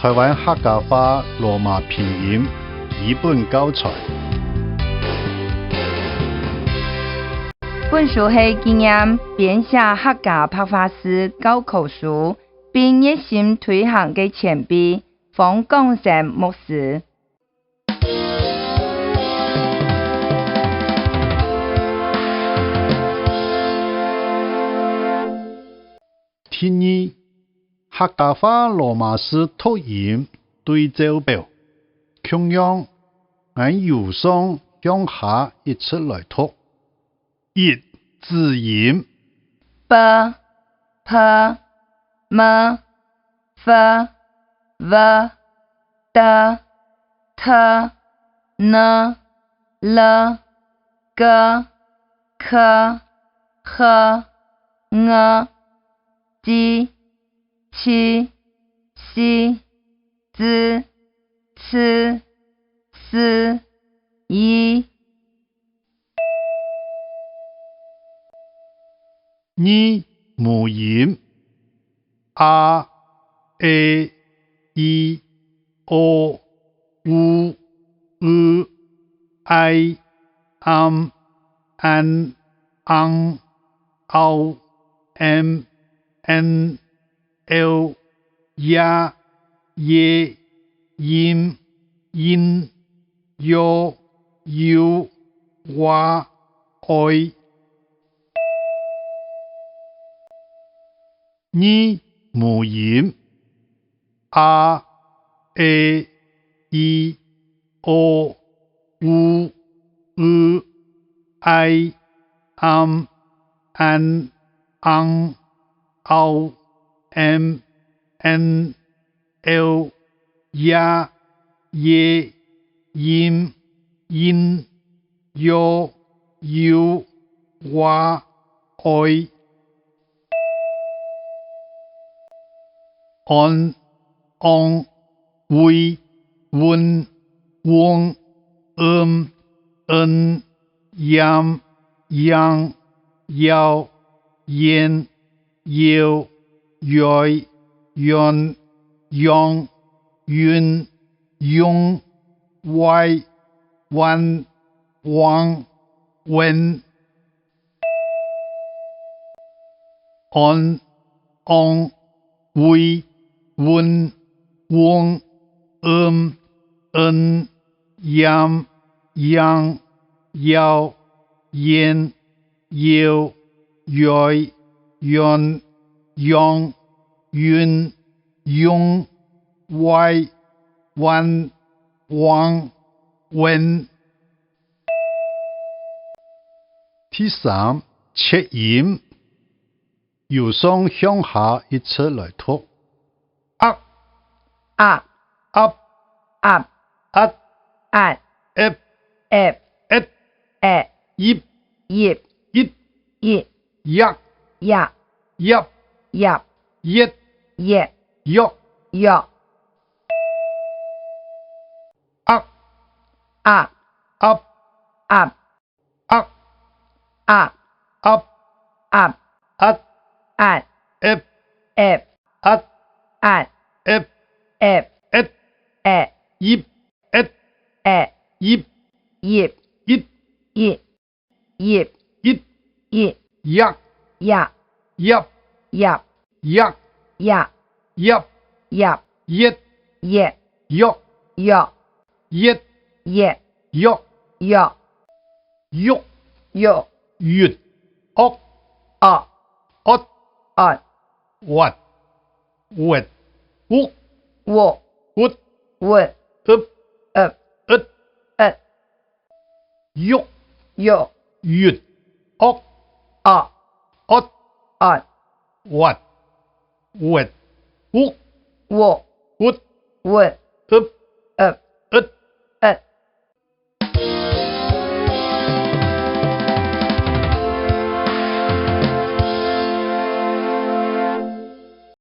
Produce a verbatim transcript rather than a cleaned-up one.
台灣客家話羅馬拼音譯本教材。本書係紀念編寫客家白話字教科書，並熱心推行个前輩方廣成牧師。 第二，客家話羅馬字讀音對照表。共樣，𠊎由上向下一直來讀。一，子音。b、p、m、f、v、t、t、n、l、g、k、h、ng、j、ch、c、z、ch、s、y。 二，母音。a、e、i、o、u、u、i、am、an、ang、au、am、an、eu、ya、ye、yim、yin、yo、yu、wa、oi。 二，母音。a、e、i、o、u、u、i、am、an、ang、au、am、an、eu、ya、ye、yim、yin、yo、yu、wa、oi。 on、ong、ui、un、ung、um、un、yam、yang、yau、yen、yeu、yoi、yon、yong、yun、yung、wai、wan、wang、wen。 on、ong、ui、un、ung、um、un、yam、yang、yau、yen、yeu、yoi、yon、yong、yun、yung、wai、wan、wang、wen。 第三，切音。由上向下一直來讀。ak、ak、ap、ap、at、at、ep、ep、et、et、yip、yip、it、it、yak、yak、yap、yap、yap、yet、yet、yok、yok。 ak、ak、ap、ap、ak、ak、ap、ap、at、at、ep、ep、at、at、ep、ep、et、et、yip、et、et、yip、yip、it、it、yip、it、it、yak、yak、yap、yap、yak、yak、yap、yap、yet、yet、yok、yok、yet、yet、yok、yok。 yok、yok、yut、ok、ok、ot、ot、wat、wet、uk、uk、ut、ut、up、up、ut、ut。 yok、yok、yut、ok、ok、ot、ot、wat、wet、uk、uk、ut、ut、up、